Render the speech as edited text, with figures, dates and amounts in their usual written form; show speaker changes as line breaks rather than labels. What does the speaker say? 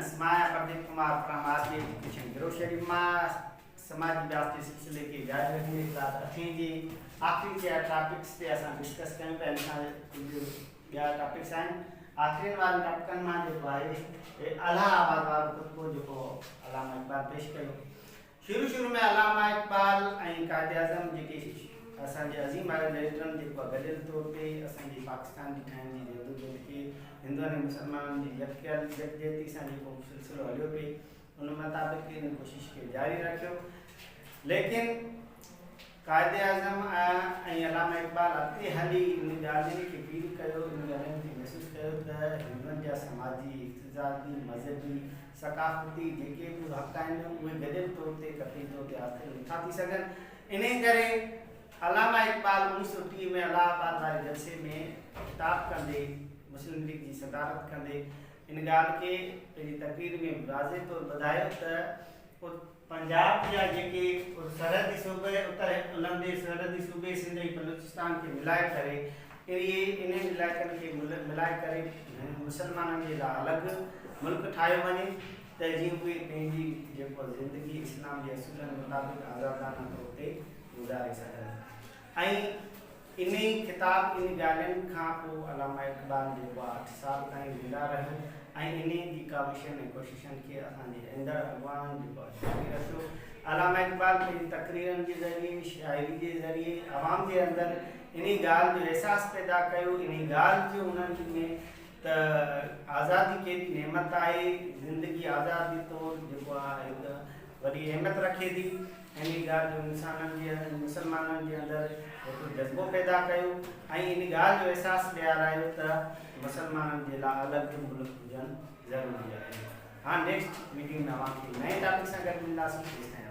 Students مان آهيان Pradeep Kumar from R P education گرو شريف مان سماجي اڀياس جي سلسلي کي جاري رکندي ڪلاس اٺين جي آخري چيئر ٽاپڪس تي اسان ڊسڪس ڪيون پيا ان کان ڪجهه ٻيا ٽاپڪس آهن آخرين وارن ٽاپڪن مان جيڪو آهي الهه آباد وارو خطبو جيڪو علامه اقبال پيش ڪيو شروع شروع ۾ علامه اقبال ۽ قائداعظم جيڪي اسان جي عظيم ليڊرن جيڪو گڏيل طور تي اسان جي پاڪستان جي ٺاهڻ جي جدوجهد کي هندن ۽ مسلمانن جي يڪجهتي سان جيڪو سلسلو هليو پئي ان مطابق ان ڪوشش کي جاري رکيو ليڪن قائد اعظم ۽ علامه اقبال اڳتي هلي ان ڳالهين کي فيل ڪيو، ان ڳالهين کي محسوس ڪيو ته هندن جا سماجي، اقتصادي، مذهبي، ثقافتي جيڪي به حق آهن اهي گڏيل طور تي قطعي طور تي حاصل نٿا ٿي سگهن. انهي ڪري علامه اقبال 1930 ۾ الهه آباد واري جلسي ۾ خطاب ڪندي مسلم ليگ جي صدارت ڪندي ان ڳالهه کي پنهنجي تقرير ۾ واضح طور ٻڌايو ته پنجاب جا جيڪي سرحدي صوبي اتر الهندي سرحدي صوبي سنڌ ۽ بلوچستان کي ملائي ڪري اهي انهن علائقن کي ملائي ڪري مسلمانن جي لاء الڳ ملڪ ٺاهيو وڃي ته جيئن اهي پنهنجي جيڪو زندگي اسلام جي اصولن مطابق آزادانه طور تي گذاري سگهن ۽ انهي خطاب ان ڳالهين کان پوء علامه اقبال جيڪو آ اٺ سال تائين زنده رهيو ۽ انهي جي ڪاوشن ۽ ڪوششن کي اسان جي ايندڙ اڳواڻن جيڪو آ جاري رکيو. علامه اقبال پنهنجي تقريرن جي ذريعي، شاعري جي ذريعي عوام جي اندر انهي ڳالهه جو احساس پيدا ڪيو، انهي ڳالهه جو انهن ۾ ته آزادي ڪيڏي نعمت آهي، زندگي آزادي طور جيڪو آ هڪ وڏي اهميت رکي ٿي. انهي ڳالهه جو انسانن جي ۽ مسلمانن جي اندر هڪ جذبو پيدا ڪيو ۽ ان ڳالهه جو احساس ڏيارايو ته مسلمانن جي لاء الڳ ملڪ هجڻ ضروري آهي. هاڻ نيڪسٽ وڊيو ۾ اوهان کي نئين ٽاپڪ سان گڏ ملنداسين تيستائين.